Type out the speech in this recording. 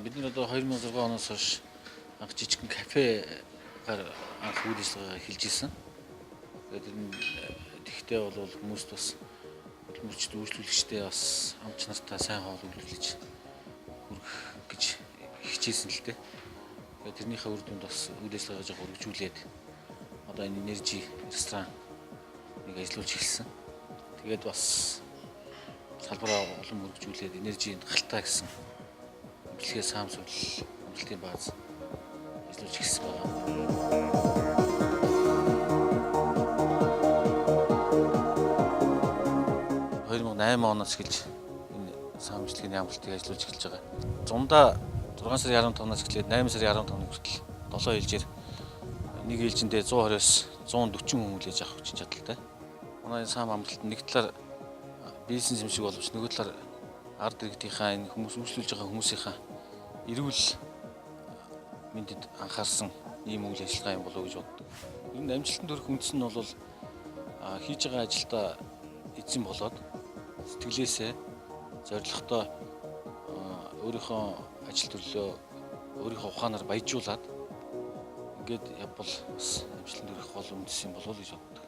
Бид нар одоо 2006 оноос хойш анх жижигхэн кафегаар анх үйл ажиллагаа эхэлж исэн. Тэгээд энэ тэгтээ бол хүмүүст бас хөдөлмөрчд үйлчлүүлэгчдээ бас амт чанартай сайн хоол үйлдвэрлэж хүргэх гэж хичээсэн л дээ. Тэгээд тэрнийхээ үр дүнд бас үйл ажиллагаа жоох өргөжүүлээд одоо энэ Energy ресторан нэг ажиллуулж эхэлсэн. Тэгээд бас салбараа улам өргөжүүлээд Energy-нд галтай гэсэн эмчилгээ саамсуулал амжилтын бааз ажиллуулж эхэлсэн байна. 2008 оноос эхэлж энэ саамжилтгийн амралтыг ажиллуулж эхэлж байгаа. Зундаа 6 сарын 15-наас эхлээд 8 сарын 15-ны хүртэл 7 ээлжээр нэг ээлжиндээ 120-оос 140 хүн хүлээж авах хүчин чадалтай. Манай энэ саам амралт нэг талаар бизнес юм шиг боловч нөгөө талаар ард иргэдийнхаа энэ хүмүүс үйлчлүүлж байгаа хүмүүсийнхаа эрүүл мэндэд анхаарсан ийм үйл ажиллагаа юм болоо гэж боддог. Ер нь амжилтанд хүрэх үндс нь бол хийж байгаа ажилдаа эзэн болоод сэтгэлээсээ зорилготой өөрийнхөө ажил төрлөө өөрийнхөө ухаанаар баяжуулаад ингээд явбал бас амжилтанд хүрэх гол үндэс юм болов уу гэж боддог.